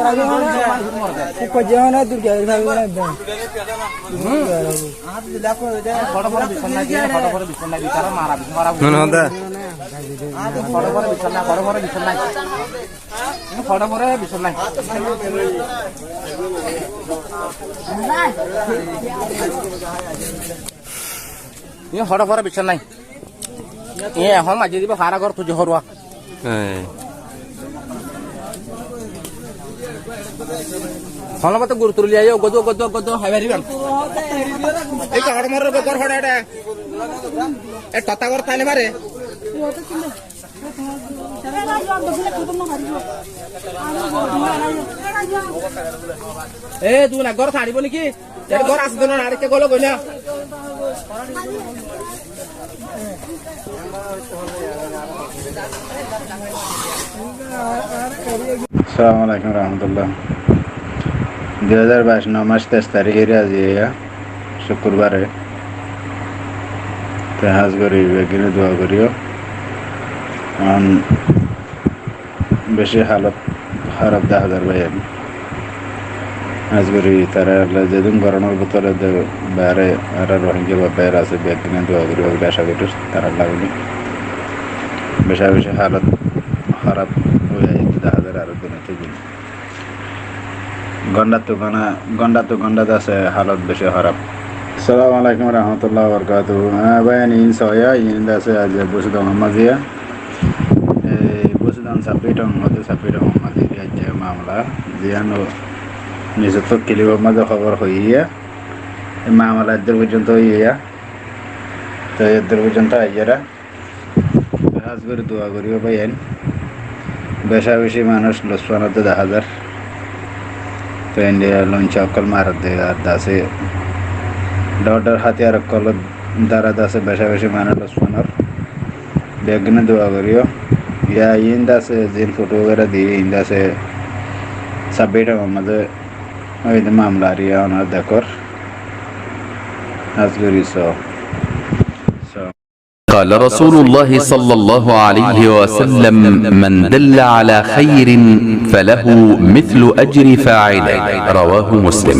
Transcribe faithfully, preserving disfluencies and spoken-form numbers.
Mone hoó de. Iín hoçé fore biccác nái. Iín ehón maijjé dibo, fara gór tujje horuwa. Hé. Hono mate guru tuli aiyó, goddo, goddo, goddo, hái fariban. Ei hoçé more gór hoçé ede. E tata gór tani mare. E, tuñí na gór tanibo niki? Yar gór asé de no, arekka gólo goi na. Assalamu alaikum rahmatullah. Dui házar baic no mac teic tarík ere aijja, cúkkurbare. Te hás gorí beggúne dua goríyo. Ehón beci halot háraf dahá zar bái. Hás gorí tará zedún gorómor bútore de baáre, añára Rohingya bái báiyain asé, beggúne dua goríba buli acá gorí, tará lagilé. Beca beci halot háraf ói aiyé dahá zar aró din. Góndattu góna, góndattu góndat asé, halot beci háraf. Assalamu alaikum warahmatullahi wabarakatuhu. Há, bái, iín soóya, iín asé aijja Busidong mazé. Ei Busidong Sabbidong mazé, Sabbidong mazé aijja mamala. Ziyán ó nisottú kilibor mazé hóbor hoiyé. Ei mamala eddur foijjonto óiye. Toi eddur foijjonto aiyéra. Hás gorí dua goríyo báiyain. Beca beci manúic losfán ódde dahá zar. Toi Indiya lonc ókkol maredde ar dase. Dór dór hátiyar ókkol dara dase beca beci manúic losfán ór. Beggúne dua goríyo. Ya iín dase zin foto wagera diyé, iín dase Sabbidong mazé ói de mamala ar iín ónora dekór. Hás gorí so. So. قال رسول الله صلى الله عليه وسلم: من دل على خير فله مثل أجر فاعله. رواه مسلم.